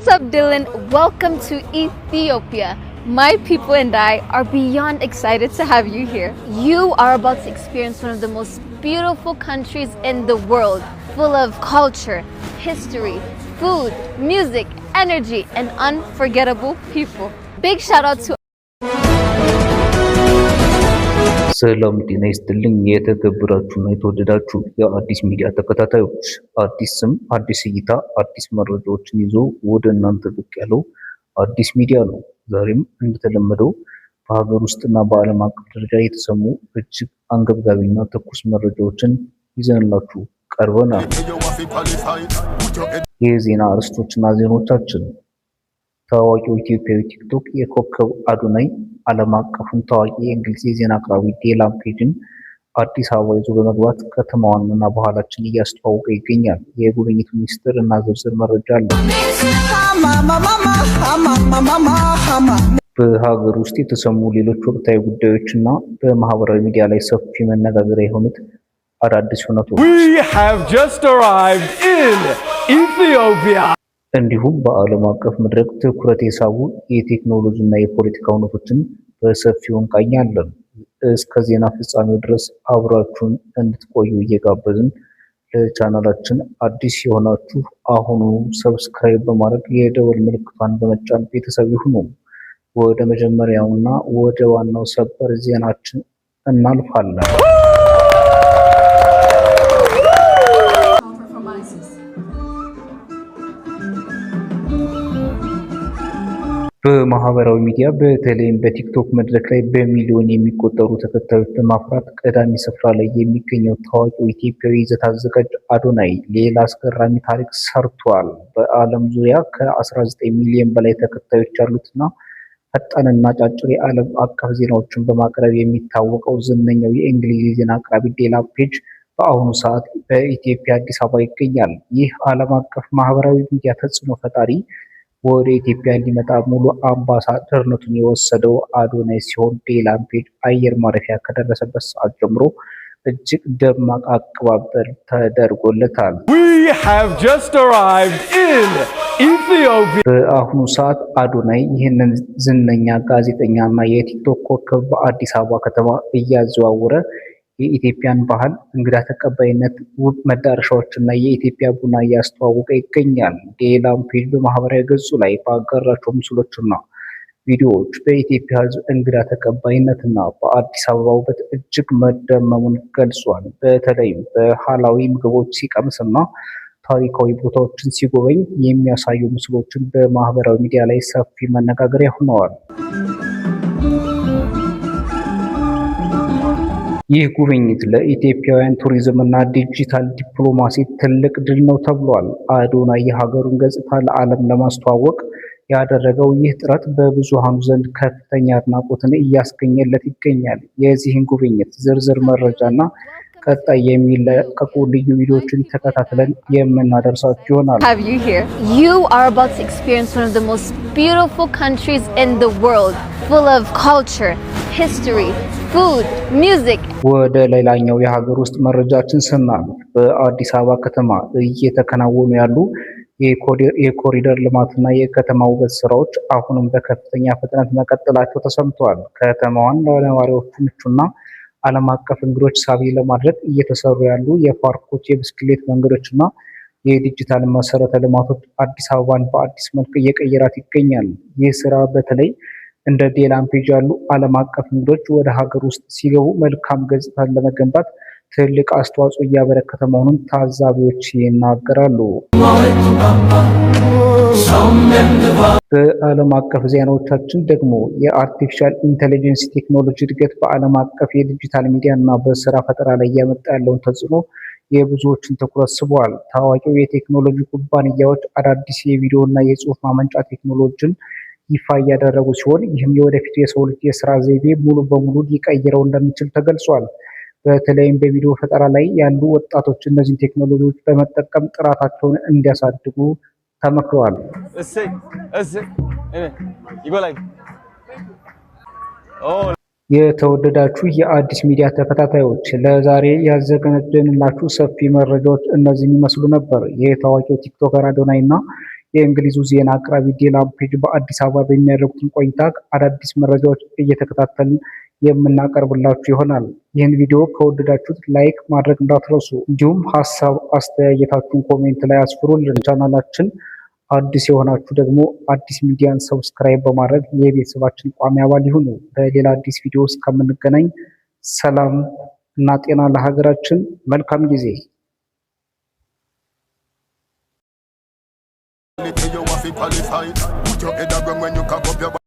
What's up, Dylan? Welcome to Ethiopia. My people and I are beyond excited to have you here. You are about to experience one of the most beautiful countries in the world, full of culture, history, food, music, energy, and unforgettable people. Big shout out to ሰላም ጤና ይስጥልኝ። የተከበራችሁና የተወደዳችሁ የአዲስ ሚዲያ ተከታታዮች፣ አዲስ ስም፣ አዲስ እይታ፣ አዲስ መረጃዎችን ይዞ ወደ እናንተ ብቅ ያለው አዲስ ሚዲያ ነው። ዛሬም እንደተለመደው በሀገር ውስጥና በዓለም አቀፍ ደረጃ የተሰሙ እጅግ አንገብጋቢና ትኩስ መረጃዎችን ይዘንላችሁ ቀርበናል። የዜና አርዕስቶችና ዜናዎቻችን፦ ታዋቂው ኢትዮጵያዊ ቲክቶክ የኮከብ አዶናይ ዓለም አቀፉን ታዋቂ የእንግሊዝ የዜና አቅራቢ ዴላን ፔጅን አዲስ አበባ ይዞ በመግባት ከተማዋን እና ባህላችን እያስተዋወቀ ይገኛል። የጉብኝቱ ሚስጥር እና ዝርዝር መረጃ አለ። በሀገር ውስጥ የተሰሙ ሌሎች ወቅታዊ ጉዳዮች እና በማህበራዊ ሚዲያ ላይ ሰፊ መነጋገሪያ የሆኑት አዳዲስ ሁነቶች፣ We have just arrived in Ethiopia. እንዲሁም በዓለም አቀፍ መድረክ ትኩረት የሳቡ የቴክኖሎጂ እና የፖለቲካ እውነቶችን በሰፊው እንቃኛለን። እስከ ዜና ፍጻሜው ድረስ አብራችሁን እንድትቆዩ እየጋበዝን፣ ለቻናላችን አዲስ የሆናችሁ አሁኑ subscribe በማድረግ የደወል ምልክቷን በመጫን ቤተሰብ ይሁኑ። ወደ መጀመሪያውና ወደ ዋናው ሰበር ዜናችን እናልፋለን። Performances. በማህበራዊ ሚዲያ በተለይም በቲክቶክ መድረክ ላይ በሚሊዮን የሚቆጠሩ ተከታዮች በማፍራት ቀዳሚ ስፍራ ላይ የሚገኘው ታዋቂው ኢትዮጵያዊ ይዘት አዘጋጅ አዶናይ ሌላ አስገራሚ ታሪክ ሰርቷል። በዓለም ዙሪያ ከ19 ሚሊዮን በላይ ተከታዮች ያሉትና ፈጣንና አጫጭር የዓለም አቀፍ ዜናዎችን በማቅረብ የሚታወቀው ዝነኛው የእንግሊዝ የዜና አቅራቢ ዴላን ፔጅ በአሁኑ ሰዓት በኢትዮጵያ አዲስ አበባ ይገኛል። ይህ ዓለም አቀፍ ማህበራዊ ሚዲያ ተጽዕኖ ፈጣሪ ወደ ኢትዮጵያ እንዲመጣ ሙሉ አምባሳደርነቱን የወሰደው አዶናይ ሲሆን፣ ዴላን ፔጅ አየር ማረፊያ ከደረሰበት ሰዓት ጀምሮ እጅግ ደማቅ አቀባበል ተደርጎለታል። We have just arrived in Ethiopia. በአሁኑ ሰዓት አዶናይ ይህንን ዝነኛ ጋዜጠኛ እና የቲክቶክ ኮከብ በአዲስ አበባ ከተማ እያዘዋወረ የኢትዮጵያን ባህል፣ እንግዳ ተቀባይነት፣ ውብ መዳረሻዎች እና የኢትዮጵያ ቡና እያስተዋወቀ ይገኛል። ዴላን ፔጅ በማህበራዊ ገጹ ላይ ባጋራቸው ምስሎችና ቪዲዮዎች በኢትዮጵያ ሕዝብ እንግዳ ተቀባይነትና በአዲስ አበባ ውበት እጅግ መደመሙን ገልጿል። በተለይም ባህላዊ ምግቦች ሲቀምስና ታሪካዊ ቦታዎችን ሲጎበኝ የሚያሳዩ ምስሎችን በማህበራዊ ሚዲያ ላይ ሰፊ መነጋገሪያ ሆነዋል። ይህ ጉብኝት ለኢትዮጵያውያን ቱሪዝም እና ዲጂታል ዲፕሎማሲ ትልቅ ድል ነው ተብሏል። አዶናይ የሀገሩን ገጽታ ለዓለም ለማስተዋወቅ ያደረገው ይህ ጥረት በብዙሃኑ ዘንድ ከፍተኛ አድናቆትን እያስገኘለት ይገኛል። የዚህን ጉብኝት ዝርዝር መረጃና ቀጣይ የሚለቀቁ ልዩ ቪዲዮዎችን ተከታትለን የምናደርሳችሁ ይሆናል። Have you here. You are about to experience one of the most beautiful countries in the world, full of culture, history, food, music, ወደ ሌላኛው የሀገር ውስጥ መረጃችን ስናልፍ፣ በአዲስ አበባ ከተማ እየተከናወኑ ያሉ የኮሪደር ልማትና የከተማ ውበት ስራዎች አሁንም በከፍተኛ ፍጥነት መቀጠላቸው ተሰምተዋል። ከተማዋን ለነዋሪዎቹ ምቹና ዓለም አቀፍ እንግዶች ሳቢ ለማድረግ እየተሰሩ ያሉ የፓርኮች፣ የብስክሌት መንገዶችና የዲጂታል መሰረተ ልማቶች አዲስ አበባን በአዲስ መልክ እየቀየራት ይገኛል። ይህ ስራ በተለይ እንደ ዴላን ፔጅ ያሉ ዓለም አቀፍ እንግዶች ወደ ሀገር ውስጥ ሲገቡ መልካም ገጽታን ለመገንባት ትልቅ አስተዋጽኦ እያበረከተ መሆኑን ታዛቢዎች ይናገራሉ። በዓለም አቀፍ ዜናዎቻችን ደግሞ የ artificial intelligence ቴክኖሎጂ እድገት በዓለም አቀፍ የዲጂታል ሚዲያ እና በስራ ፈጠራ ላይ እያመጣ ያለውን ተጽዕኖ የብዙዎችን ትኩረት ስቧል። ታዋቂው የቴክኖሎጂ ኩባንያዎች አዳዲስ የቪዲዮ እና የጽሁፍ ማመንጫ ቴክኖሎጂን ይፋ እያደረጉ ሲሆን፣ ይህም የወደፊቱ የሰው ልጅ የስራ ዘይቤ ሙሉ በሙሉ ሊቀይረው እንደሚችል ተገልጿል። በተለይም በቪዲዮ ፈጠራ ላይ ያሉ ወጣቶች እነዚህን ቴክኖሎጂዎች በመጠቀም ጥራታቸውን እንዲያሳድጉ ተመክረዋል። እሰይ እሰይ። You go like. Oh, የተወደዳችሁ የአዲስ ሚዲያ ተከታታዮች፣ ለዛሬ ያዘጋጀንላችሁ ሰፊ መረጃዎች እነዚህን ይመስሉ ነበር። የታዋቂው ቲክቶከር አዶናይ እና የእንግሊዙ ዜና አቅራቢ ዲላን ፔጅ በአዲስ አበባ በሚያደርጉትን ቆይታ አዳዲስ መረጃዎች እየተከታተልን የምናቀርብላችሁ ይሆናል። ይህን ቪዲዮ ከወደዳችሁት like ማድረግ እንዳትረሱ፣ እንዲሁም ሀሳብ አስተያየታችሁን comment ላይ አስፍሩልን። ቻናላችን አዲስ የሆናችሁ ደግሞ አዲስ ሚዲያን subscribe በማድረግ የቤተሰባችን ቋሚ አባል ይሁኑ። በሌላ አዲስ ቪዲዮ እስከምንገናኝ ሰላም እና ጤና ለሀገራችን። መልካም ጊዜ። You have to qualify. Put your head down when you cock up your